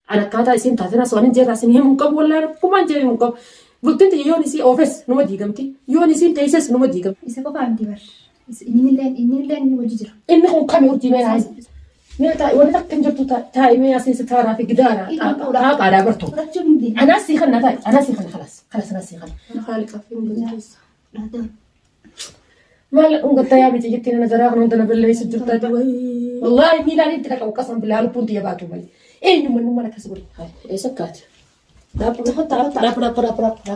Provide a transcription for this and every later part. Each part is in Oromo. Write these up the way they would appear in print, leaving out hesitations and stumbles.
An akkaataa isiin taate nas waan hin jeerraa isin himuu hin qabu wallaahi rakkumaan jee himuu hin qabu. Bultiin tiyya yoon isii oofes numa diigamti yoon isiin teesses numa diigamti. Isa qofaa miti bar. Inni illee wajji jira. Inni kun kami urjii mee naa mee taa'i wanni takka hin jirtu taa'i mee asiin sitaaraa fi gidaara xaaqaadhaa bartu. Fudhachuu hin dandeenye. Anaa sii kanna taa'i anaa sii kanna kalas kalas anaa sii kanna. Haali qaffin bulteessa. Maal dhungatta yaa miti jettee nana garaa kan hunda na balleessu jirta ati wayii. Wallaahi miilaan itti dhaqabu qasam bilaa lubbuun tiyya baatu malee. Eenyummaan nummaan akkas godhe. Eessa akkaati?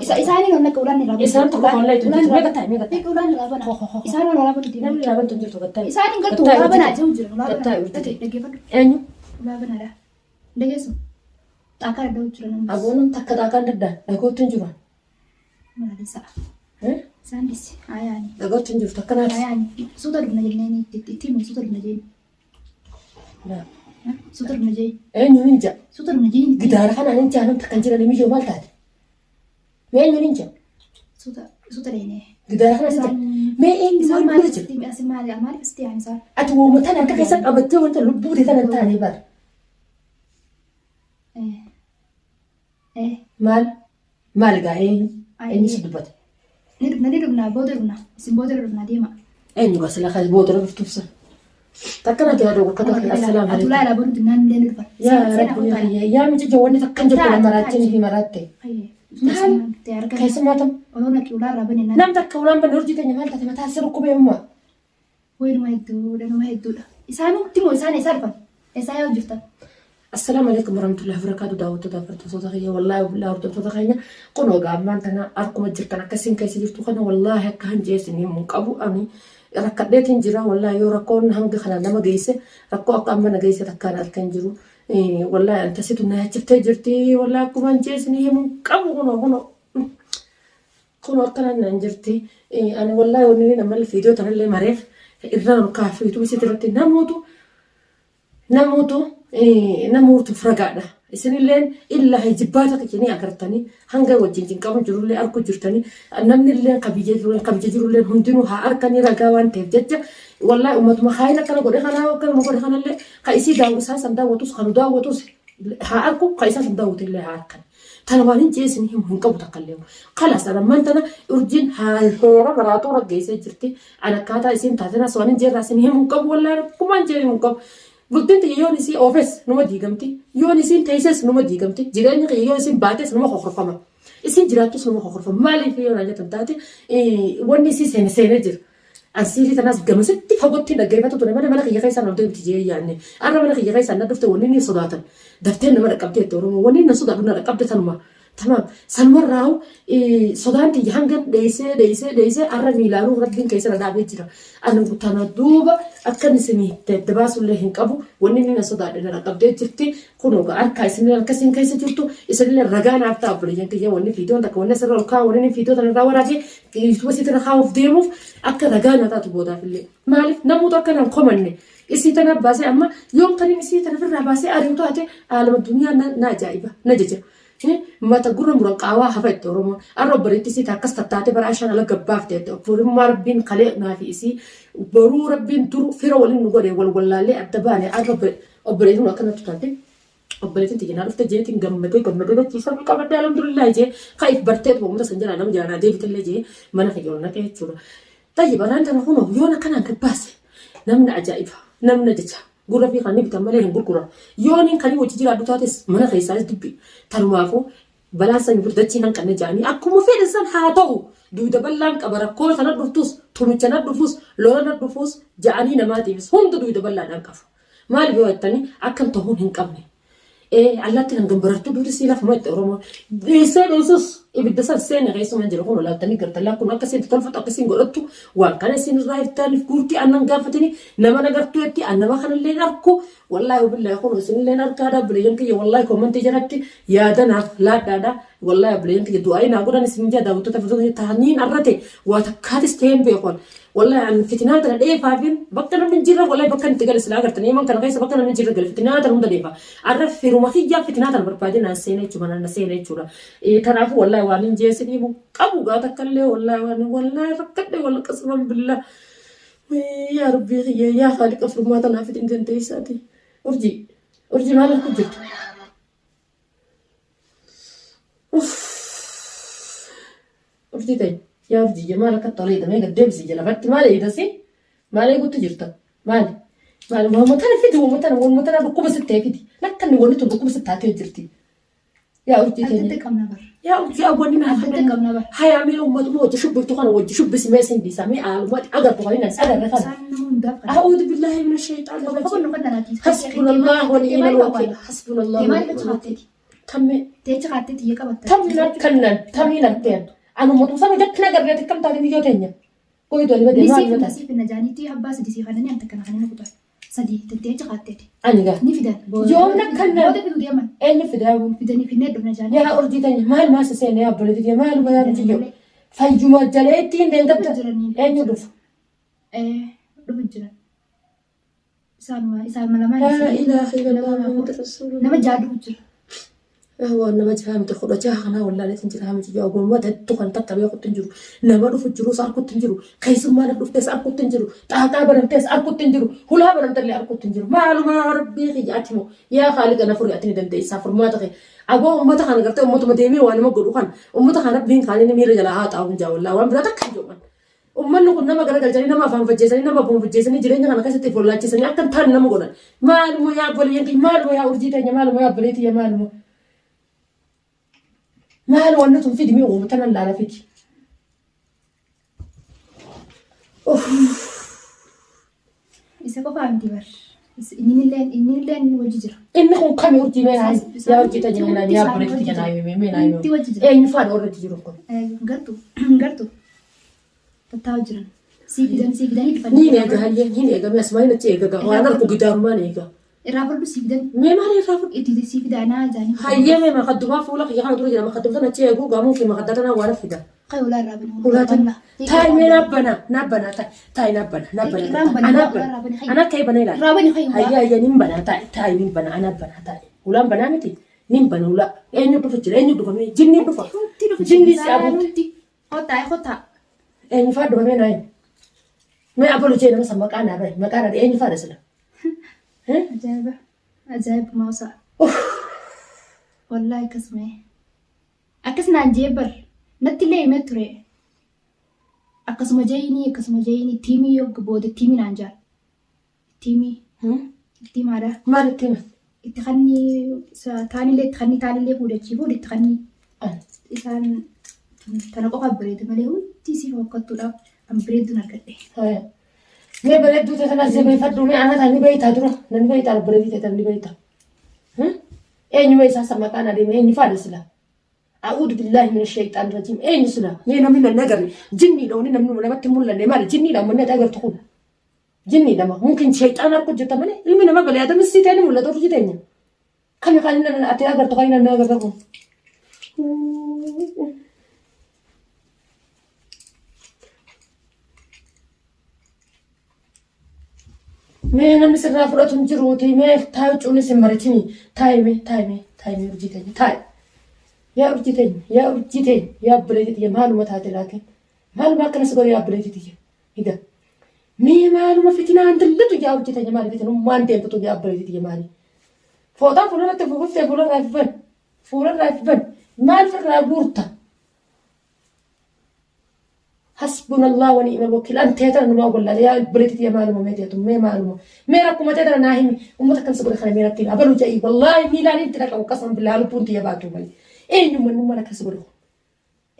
Isa isaanii non akka ulaan irraa Isaan tokko kollaa itti jirtu. Meeqa taa'e meeqa taa'e? Ulaan irraa bana. Isaan waan ulaa bantu Namni irraa bantu hin jirtu gattaa'e. Isaan hin galtu ulaa banaa jiru jira. Ulaa Gattaa'e banaa. hojjete. Dhaggeeffadhu. Eenyu? Ulaa banaadha. Dhageessu. Xaakaa dadhabuu jira namni. Aboonan takka xaakaan daddaa dhagootti hin jiru. Maali sa'a? Isaan dhisi. Ayaani. Dhagootti hin jirtu akkanaati. Ayaani. Suuta dhufna jenneen itti himu suuta dhufna jeen. Suuta dhufna jeen. Eenyu hin ja'a? Suuta dhufna jeen. Gidaara kanaan hin jaalan takka hin jiran miyyoo maal taate? Mee eenyuun hin ja'a? Suuta suuta dheenee. Gidaara kana hin ja'a. Mee eenyu Isaan maal maaliif jira? itti asi maali maaliif itti yaa'an isaan? Ati wooma tana harka keessa qabattee wanta lubbuu ta'e tana hin taane bara. Eh. Maal? Maal egaa eenyu? Eenyu si dubbate? Ni dhufna ni dhufna booda dhufna isin booda dhufna deema. Eenyu gaa sila kan booda dhuftuuf san? Takka natti yaaduu bakka tokko assalaamu Atulaa alaikum. ilaa boruutti naan illee ni dhufan. Yaa Rabbi yaa yaa miti jawwanni takka hin jirtu nama maraachini fi maraatte. Maal? Keessumaa tam Oloo naqi ulaa irraa bane naan. nam takka ulaan banne urjii teenya maal taate mataa si rukkubee umma. Wayi numa hedduudha numa hedduudha. Isaanumti moo isaan eessaa dhufan? Eessaa yaa'u jirtan? Assalaamu alaikum warahmatullahi wabarakatuh daawwattoota hordoftoota keenya wallaahi billahi hordoftoota keenya kun ogaa ammaan tana akkuma jirtan akkasiin keessa jirtu kana wallaahi akka hanjee isin himuu qabu ani rakkadheetiin jira wallaahi yoo rakkoon hanga kana nama geesse rakkoo akka amma na geesse takkaan harka hin jiru wallaahi anta situ na yaachiftee jirti wallaahi akkuma hanjee isin himuu qabu kunoo kunoo kunoo akkanaan naan jirti ani wallaahi wanni inni nama viidiyoo tanallee mareef irraa ol kaafiitu isitti irratti namootu Namuutu namuutuuf ragaadha. Isinilleen illaa jibbaata kiyya ni agartanii hanga wajjin cinqamu jirullee arku jirtanii namnilleen ka biyya jiru ka biyya jirulleen hundinuu haa arkanii ragaa waan ta'eef jecha wallaahi ummatuma kaayin akkana godhe kanaa akkana godhe kanallee ka isii daawu isaa san daawwatus ka nu daawwatus haa arku ka isaa san daawwatu illee haa arkan. Tana waan hin jeesin himu hin qabu takka illee. Kalaas ammaan tana urjiin haa heera maraatuu raggeessee jirti. An akkaataa isiin taate nas waan hin jeerraa isin himuu hin qabu wallaahi rakkumaan jee himuu hin qabu. Bultiin tiyya yoon isii oofes numa diigamti. Yoon isiin teesses numa diigamti. Jireenyi kiyya yoo isiin baates numa kokorfama. Isiin jiraattus numa kokorfama. Maaliif yoo naan jettan taate wanni isii seene seenee jira. An siirii tanaas gamasitti fagootti dhaggeeffatu ture malee mana kiyya keessaa na deemti jee yaadne. Arra mana kiyya keessaa na dhufte wanni inni sodaatan. Daftee nama dhaqqabdee jette Oromoo. Wanni na sodaadhu na dhaqqabde tanuma. Tamaam. Sanumarraahu sodaan tiyya hanga dheessee dheessee dheessee arra miilaanuu rabbiin keessa na dhaabee jira. Ani tana duuba akkan isin itti baasullee hin qabu. Wanni inni na sodaadhe na dhaqqabdee jirti. Kunoo gaa harkaa isin harka isin keessa jirtu isinillee ragaa naaf ta'a obboleeyyan kiyya wanni viidiyoon takka wanni asirra ol kaa'u wanni inni viidiyoo tana irraa waraabee yuutuuba isiitti irra kaa'uuf deemuuf akka ragaa naa taatu boodaaf illee. Maaliif namoota akka nan komanne isii tana baasee amma yoom kan inni isii tana ofirraa baasee ari'u taate aalama duniyaa na ajaa'iba na jaja. Mata gurra muran qaawaa hafa itti Oromoon. Arra obboleetti isii akkas tattaate bara ashaan ala gabbaafte itti obbolummaa rabbiin kalee naafi isii boruu rabbiin dur fira waliin nu godhe wal wallaallee adda baane arra obboleettiin akkanatti taate obboleettiin tiyya naa dhufte jeetiin gammadee gammadee dachiisa fi qabadde alhamdulillah jee ka'iif bartee uummata san jalaa nama jalaa naa deebitellee jee mana kiyya ol naqee jechuudha. Tayyib arraan tana kunoo yoon akkanaan gabbaase namni ajaa'iba namni jecha gurra fi kan ni bitan malee hin gurguran. Yooniin kan wajji jiraadhu taates mana keessaas dubbi tanumaafuu balaan san bira dachii hanqanne jaanii akkuma fedhan san haa ta'u dugda bal'aan qaba rakkoo sana dhuftus tumicha na dhufus lola na dhufus ja'anii namaatiifis hunda dugda bal'aadhaan qaba. Maaliif yoo jettanii akkan ta'uun hin qabne. Ee allaattiin hangam barartuu duuti sii lafuma itti Oromoon. Dhiisee dhiisus ibidda san seene keessuma jira kun laaltanii gartallaa kun akka isin tolfatu akka isin godhattu waan kana isin irraa hirtaaniif guurtii annan gaafatanii nama nagartuu jetti an nama kanallee hin arku wallaahi billaahi kun isinillee hin arkaadha obboleeyyan kiyya wallaahi koomantii jalatti yaadanaaf laadhaadha wallaahi obboleeyyan kiyya du'aa'ii naa godhan isin jaa daawwattoota firdota ta'aniin arrate waa takkaatis ta'een beekon Wallahi an fitinaa tana dheefaafin bakka namni hin jirre wallahi bakka itti gale silaa agartan yeman kana keessa bakka namni hin jirre gale fitinaa tana hunda dheefa. Arra firuma kiyyaa fitinaa tana barbaade naan seena jechuudha naan na seena jechuudha. Kanaafuu wallahi waan hin jeesin himu qabu gaa takka illee wallahi waan wallahi rakkadhe wal qasman billah. Yaa rabbii kiyya yaa haaliqa furmaata naaf fidin dandeessaati. Urjii urjii maal harku jirtu? Urjii ta'e yaa urjii maal akka tolee damee gad deebisi jala lafatti maal eegdasi maal eegutti jirta maali maali waamma tana fidi waamma tana waamma tana dhukkuba sittee fidi lakkanni wanni tun dhukkuba sittaatee jirti yaa urjii Addatti teenya qabna bar. yaa urjii awwanni naa Addatti qabna bar. hayaa mee ummatuma wajji shubbiftu kana wajji shubbisi mee sin dhiisa mee aalumatti agartu kan inni agarre kana Isaan nama hundaaf kana. أعوذ بالله من الشيطان Tokko الرجيم nu kan nanaati. حسبنا الله ونعم الوكيل حسبنا الله Teemaal ونعم bicha الوكيل qaatteeti. تم Teecha qaatteeti iyya qabatta. تم كنن تمين التين أنا متوسط جت نقدر كم تعلم يوتين قوي دولي بدي Ni ما siif متى siif na jaaniitti abbaa sadi siif kananii anta kana kananii kutaa. Sadi teecha qaatteeti. أنا قال Ni fidan. Yoomna kana. Booda fiduu deeman. إيه في ده Fidanii finnee dhufna jaanii. يا أرجي تاني مال ما سسين يا بلدي مال ما يا رجيو فيجوا جليتين دين قبل Jiraniin. إيه يدف Dhufu jiran. Isaanuma isaanuma lamaan. لا إله إلا الله محمد رسول الله Nama jaha dhufu jira. هو nama jaha miti kudha jaha kanaa wallaalee hin jira miti yaa ogummaa hedduu kan tattabii kutti hin jiru nama dhufu jiru isaan kutti hin jiru keessummaa na dhuftes arkutti hin jiru xaaqaa banamtes arkutti hin jiru hulaa banamtellee arkutti hin jiru maaluma rabbii kiyyaati moo yaa haaliqa na furi ati ni dandeessaa furmaata kee aboo ummata kana gartee ummatuma deemee waa nama godhu kan ummata kana rabbiin kaanii miira jalaa haa xaa'uun jaa wallaa waan biraa takka hin jiru Ummanni kun nama garagalchanii nama afaan fajjeessanii nama afaan fajjeessanii jireenya kana keessatti follaachisanii akka hin taane nama godhan. Maaluma yaa obboleeyyan kiyya maaluma yaa urjii teenya maaluma yaa obboleettii tiyya maaluma. Maal wanni tun fidi mee uumama tanan laala fidi. Isa qofaa miti bar. Inni illee wajji jira. Inni kun kami urjii mee naa yaa urjii teenya mee naa yaa obboleettii tiyya naa himi mee naa Hundi wajji himi. jira. Eenyu faadha warra itti jiru kun? Gartuu gartuu tattaa'u jiran. Sii fidan sii fidanii dhufan. Niin eega hayyee niin eega mee asumaan achi eega gaa waan argu gidaarumaan eega. Irraa fudhu sii fidan. Mee maal irraa fudhu? Itti sii fidanaa jaanii. Hayyee mee makaddumaa fuula kiyya kana dura jira makaddum sana achi eeguu gaamuu fi makaddaa tanaa waan fida. Qayi ulaa irraa bana. Ulaatiin taayi mee naabbana naabbana taayi naabbana naabbana Irraan bana, anaabbana irraa bana, hayya. ana akka bana ilaala. Irraa bani qayi ulaa. Hayyee hayyee nin bana taayi taayi nin bana anaabbana taayi ulaan banaa miti nin bana ulaa eenyu dhufa jira eenyu dhufa mee jinni dhufa Hundi dhufu jinni si abuutte Hundi. Kottaa kottaa. eenyu faa dhufa mee naayi mee abalu jee nama san maqaa naa bahi maqaa naa eenyu faa sila. Ajaa'iba. Ajaa'iba mausaa. Wallaahi akkasuma. Akkas naan jee bar. Natti illee himee ture. Akkasuma jeeyinii akkasuma jeeyinii tiimii yoo booda tiimii naan jaal. Tiimii. Itti maadha. Maal itti hima? Itti kanni taanillee itti kanni taanillee fuudhachii fuudhe itti kanni isaan tana qofa bareedu malee hundi isii fokkattuudhaaf an bareedduun argadhe. Mee bareedduu ta'e kanas jabeeffadhu mee ana ta'an ni beektaa dura namni beektaa bareedduu ta'e ni beektaa. Eenyu isaa san maqaan adeeme eenyu faadha sila. أعوذ بالله من الشيطان الرجيم أين سلا مين من النجر جني لو نم نم تمول لنا مال جني لو من تأجر تقول جني لما ممكن شيطان أركض جت مني المين ما بلي هذا مسي تاني ولا دور تاني كم قال لنا أتي أجر تقول لنا أجر تقول Mee namni sirraa fudhatu hin jiruuti mee taayu cuunis hin maritini taayi mee taayi mee taayi mee urjii teenya taayi yaa urjii teenya yaa urjii teenya yaa obboleettii tiyya maaluma taate laakiin maaluma akkana si godhe yaa obboleettii tiyya egaa mee maaluma fitinaan dillatu yaa urjii teenya maali fitinummaan deemtutu yaa obboleettii tiyya maali fooxaa fuulatti fuufuftee fuularraa if ban fuularraa if ban maal firraa guurta حسبنا الله ونعم الوكيل انت ترى ما اقول يا بليتي يا معلومه ميتي مي معلومه مي ركم ترى ناهمي امتك كان سبب خلي ميرتي ابلو جاي والله ميلان انت لك قسم بالله لبونتي يا باتو مالي ايه نم نم انا كسبر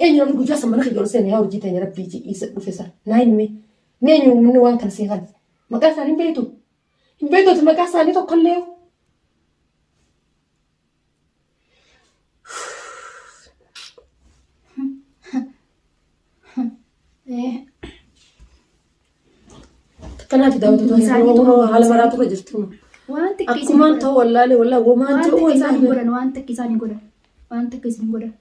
ايه نم نقول جاسم من خيول سنه يا ورجيت يا ربي جي يسد فيسا ناهمي مي نم من وان كان سيغان ما كان ساني بيتو بيتو ما كان ساني تو كله Kanaaf daawwattoota haala maraatu irra jirtu. Waan takka isin Akkumaan ta'u wallaalee wallaa womaan waan ta'u takka isaan hin wallaalee. godhan waan takka isaan hin godhan waan takka isin hin godhan.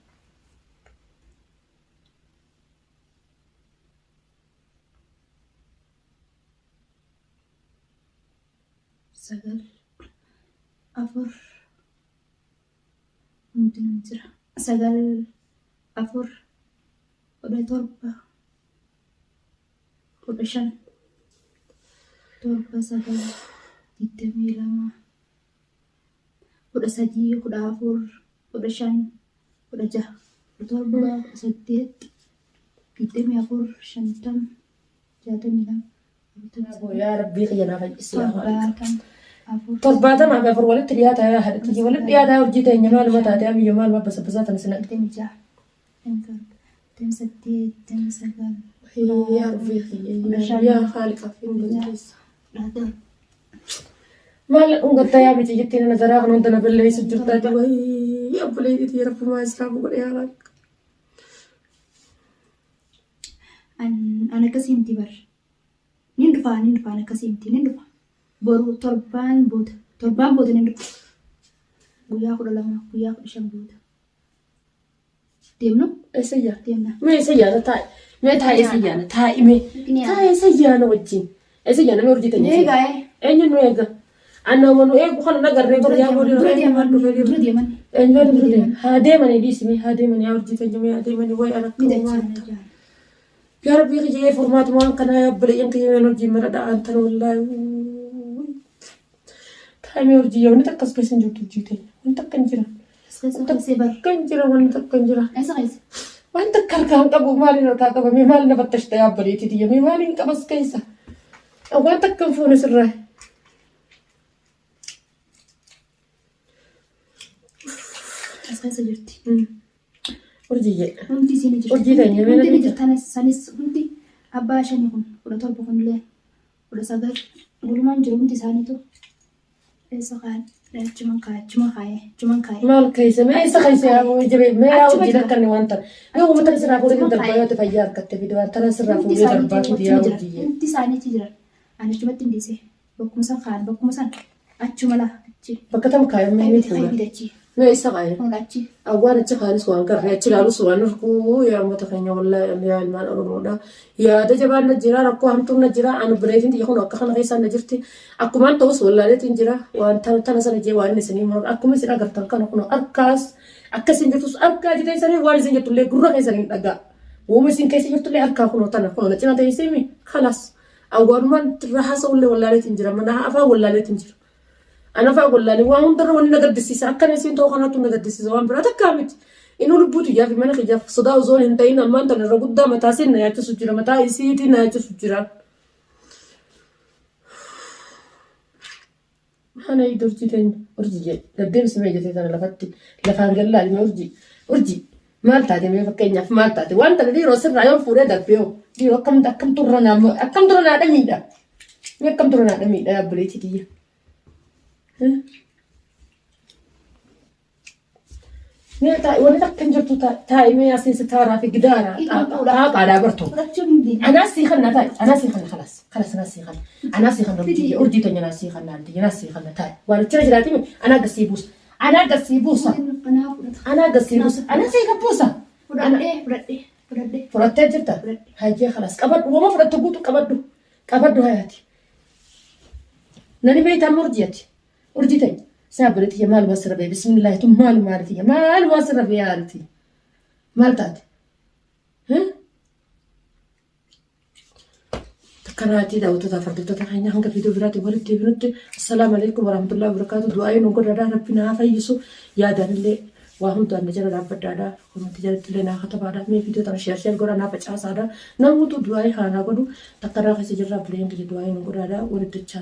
Sagal afur hundinuu jira. Sagal afur 17 15 7 9 22 13 14 15 16 17 18 24, 50, 62, 49, Yaa rabbii kiyya naa fayyisi yaa Haaliqa. 74. Torbaatamaa fi afur walitti dhiyaataa yaa haadha walitti dhiyaataa hojii teenya maaluma taate amiyyo maaluma basabbasaa tana sinadhe. 26, 27, 28, 29, Yaa rabbii kiyya yaa Haaliqa hin dandeessa. 10. Maal dhungatta yaa miti jettiin ana garaa kan hunda na balleessu jirtaati wayii obboleettii rabbumaa islaamu godhe yaa Haaliqa. An akkasii miti bar. Nin dhufa, nin dhufa, an akkasii miti, nin dhufa. Boru torbaan booda, torbaan booda nin dhufa. Guyyaa 12, guyyaa 15 booda. Deemnu? Eessa yaa? Deemna. Mee eessa yaana taa'i. Mee taa'i eessa yaana taa'i mee. Taa'i eessa yaana wajjin. Eessa yaana mee hojii teenya. Eegaa ee. Eenyu nu eega? Anna nu eegu kana nagarree Dura bar yaa deeman, boodee dura eenyu deeman, dhufee dura deeman. Eenyu dura deeman. Haa deemanii dhiisime haa deemanii yaa hojii teenya mee haa deemanii wayi ana Ni akka dachaan waan. jaan. Yaa rabbii kiyyee furmaatuma waan kanaa yaa obboleeyyan kiyya meen hojii mara dha'an tan wallaahi. Taa'i mee hojii yaa wanni takka as keessa hin jirtu hojii teenya. Wanni takka hin jira. As keessa keessee bar. Takka hin jira wanni takka hin jira. Eessa keessa? Waan takka harkaa hin qabu maaliin harkaa qaba mee maal na fattashta yaa obboleettii tiyya mee maaliin qabas keessa. Waan takka hin fuune sirraa. As keessa jirti. Urjii jedha. Hundi isiin jirti. Urjii teenya mee Hundi ni namni jirtan sanis hundi abbaa shanii kun 17 kunillee 19 walumaan jiru hundi isaaniitu. Eessa kaa'an? Achuman kaa'e, achuman kaa'e, achuman kaa'e. Maal keessa mee eessa keessa yaa jabee mee yaa Achuma hojii jira. akkanni waan ta'an. Yoo uummata sirraa fuudhee Achuma darbaa kaa'e. yoo ta'e fayyaa harkatte fide waan tana sirraa Hundi fuudhee isaaniitu darbaa fide yaa achuma jiran. hojii. Hundi isaaniitu jiran. Ani achumatti hin dhiise. Bakkuma san kaa'an, bakkuma san. Achuma laa, achi. Bakka tam kaayamee ni Kaayibiti, fuudha. kaayibiti achi. Mee eessa kaayame? Kun achi. Awwaan achi kaanis waan garree achi ilaalus waan arguu yaa uummata keenya wallaahi yaa ilmaan Oromoodha. Yaada jabaan na jira rakkoo hamtuun na jira ani obboleettiin xiyya kun akka kana keessaan na jirti. Akkumaan ta'us wallaaleetiin jira waan tana tana sana jee waan inni isinii muran akkuma isin agartan kana kun harkaas akka isin jirtus harkaa jiteessanii waan isin jirtullee gurra keessaniin dhagaa. Wooma isin keessa jirtullee harkaa kunoo tana kunoo na cina teessee kalaas awwaalumaan irraa haasa'ullee wallaaleetiin jira mana afaan wallaaleetiin jira. Ana afaan wallaalee waan hundarra wanni na gaddisiisa akkana isiin ta'uu kanaatu na gaddisiisa waan biraa takkaa miti. Inuu lubbuu tiyyaa fi mana kiyyaaf sodaa osoo hin ta'in ammaan tana irra guddaa mataa isiin na yaachisu jira mataa isiitiin na yaachisu jira. Maana eegde urjii teenya urjii jedhe gaddeebisi mee jetee tana lafatti lafaan gad laali mee urjii urjii maal taate mee fakkeenyaaf maal taate waan tana dhiiroo sirraa yoon fuudhee darbee hoo dhiiroo akkam akkam turra naa akkam turra naa dhamiidha mee akkam turra naa dhamiidha yaa obboleettii tiyya. Mee taa'i wanni takka hin jirtu taa'i mee asiin sitaaraa fi gidaaraa xaaqaadhaa bartu. Fudhachuu hin diine. Anaa sii kanna taa'i anaa sii kanna kalas kalas anaa sii kanna anaa sii kanna urjii urjii teenya anaa sii kanna anti anaa sii kanna taa'i waan achirra jiraatimi anaa gasii buusa anaa gasii buusa Anaa fudhata. anaa gasii buusa anaa sii kan buusa. Fudhadhee, fudhadhee, fudhadhee. Fudhattee jirta? Fudhadhe. Hayyee kalas qabadhu wama fudhatte guutu qabadhu qabadhu hayaati. Nani beektaa amma urjii ati? Urjii teenya. Saa bira tiyya maaluma sirra bee bismillaahi tun maaluma haali tiyya maaluma sirra bee haali tiyya. Maal taate? Takkanaatii daawwattoota hordoftoota keenya hanga viidiyoo biraatiin walitti deebinutti assalaamu alaikum warahmatullahi wabarakaatu du'aayi nu godhadhaa rabbi na haa fayyisu yaadaan illee waa hundaan na jala dhaabbadhaadha komantii jalatti illee naa katabaadha mee viidiyoo tana sheer sheer godhaa naa facaasaadha namoota du'aayi haa naa godhu takkanaa keessa jirraa buleen kiyya du'aayi nu godhaadha walitti dachaa.